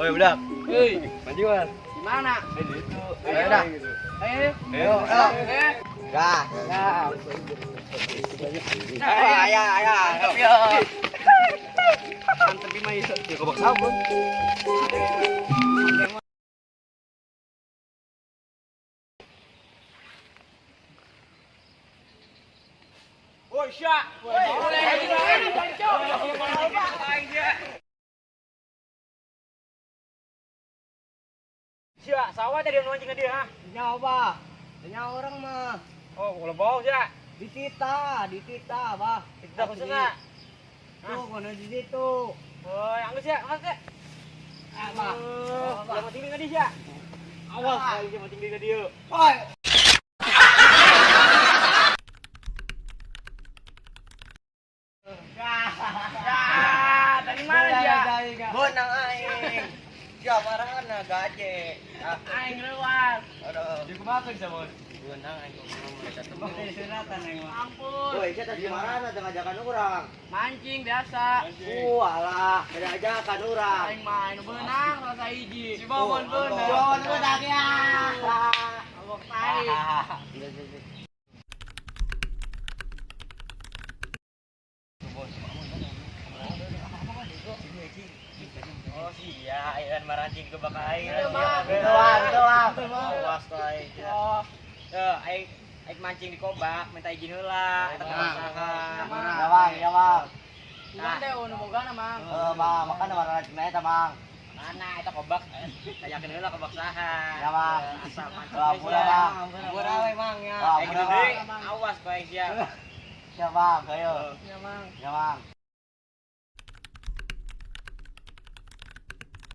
Oh ya udah. Hei, Mancing, Mas. di mana? Eh, di situ. Ayo dah. Ayo. Ayo. Ayo. Dah. Dah. Ayo, ayo, ayo. Mantep mah ieu. Ya kobak sabun. Woi, Sya. Sya, sawah tadi yang mancing dia, ha? Nyawa. Nyawa orang mah. Oh, kalau bohong, Sya. Ditita, ditita, bah. Kita khususnya. Tuh, kono di situ. Oh, yang Sya, angkat, Sya. Ah, bah. Oh, yang mancing dia, Sya. Awas, kali dia mancing dia dia. Oi. Ya, dari mana dia? Bonang aing. Siapa marahna gaje. Ah, Aing lewat. aduh. Di kumaha bisa, Mon? Bonang aing ngomong Ampun. Woi, saya tadi marahna teu ngajakan urang. Mancing biasa. Alah, beda ajakan urang. Aing main benang rasa hiji. Si Bawon benang. Bawon benang ya. Abok tai. Oh sia, airan marancing ke bak aing. Iya, Mang. Betul, betul. Awas tuh aing. Oh, Eh, aing aing mancing di kobak, minta izin heula, eta Mang. usaha. Ya, Bang, ya, Bang. Cuman deh nu bogana, Mang. Eh, Bang, makan marancing eta, Bang. Mana eta kobak? Tanyakeun heula kobak saha. Ya, Bang. Asal mancing. Ampura, Bang. Ampura we, Mang ya. Aing gede, awas kowe aing sia. Ya, Bang, ayo. Ya, Mang. Ya, Bang.